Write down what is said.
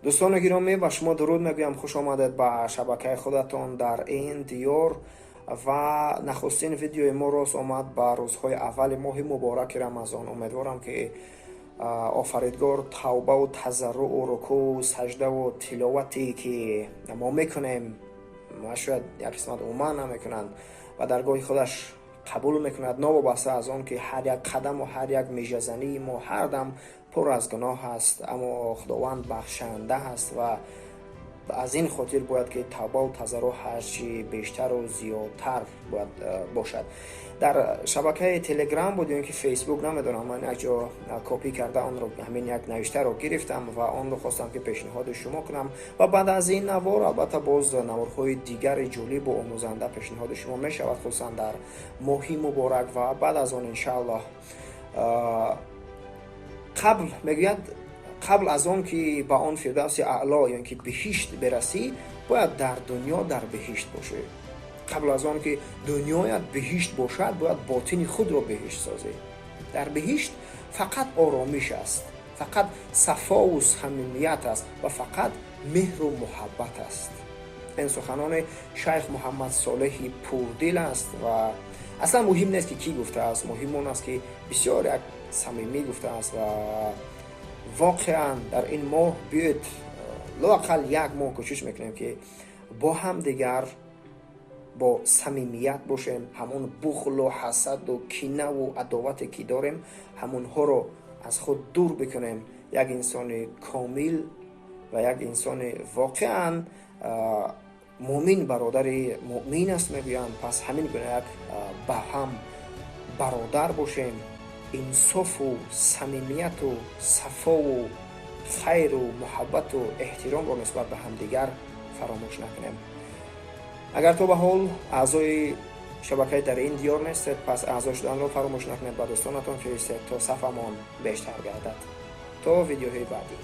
Дӯстони гиромӣ, ба шумо дуруд мегӯям. Хуш омадед ба шабакаи худатон «Дар ин диёр». Ва нахустин видеои мо рост омад ба рӯзҳои аввали моҳи мубораки Рамазон. Умедворам, ки Офаридгор тавбаву тазарруъу рукӯъу саҷдаву тиловате, ки мо мекунем ва шояд як қисмат умуман намекунанд, ба даргоҳи худаш қабул мекунад, новобаста аз он ки ҳар як қадаму ҳар як межазании мо ҳар дам пур аз гуноҳ аст. Аммо Худованд бахшанда аст ва аз ин хотир бояд ки тавбаву тазарруъ ҳарчи бештару зиёдтар бояд бошад. Дар шабакаи Телеграм буд ё ин ки Фейсбук, намедонам, ман як ҷо копӣ карда онро, ҳамин як навиштаро гирифтам ва онро хостам, ки пешниҳоди шумо кунам. Ва баъд аз ин навор, албатта, боз наворҳои дигари ҷолибу омӯзанда пешниҳоди шумо мешавад, хусусан дар моҳи муборак. Ва баъд аз он, иншааллоҳ, қабл мегӯяд, қабл аз он ки ба он фирдавси аъло ё ин ки биҳишт берасӣ, бояд дар дунё дар биҳишт бошӣ. Қабл аз он ки дунёят биҳишт бошад, бояд ботини худро биҳишт созӣ. Дар биҳишт фақат оромиш аст, фақат сафову самимият аст ва фақат меҳру муҳаббат аст. Ин суханони шайх Муҳаммад Солеҳи Пурдил аст ва аслан муҳим нест, ки кӣ гуфтааст. Муҳим он аст, ки бисёр як самимӣ гуфтааст. Ва воқеан дар ин моҳ биёед, лоақал як моҳ кӯшиш мекунем, ки бо ҳамдигар бо самимият бошем. Ҳамон бухлу ҳасаду кинаву адовате, ки дорем, ҳамонҳоро аз худ дур бикунем. Як инсони комил ва як инсони воқеан муъмин бародари муъмин аст, мегӯянд. Пас ҳамин гуна як ба ҳам бародар бошем, инсофу самимияту сафову хайру муҳаббату эҳтиромро нисбат ба ҳамдигар фаромӯш накунем. Агар то ба ҳол аъзои шабакаи «Дар ин диёр» нестед, пас аъзо шуданро фаромӯш накунед, ба дӯстонатон фиристед, то сафамон бештар гардад. То видеоҳои баъдӣ.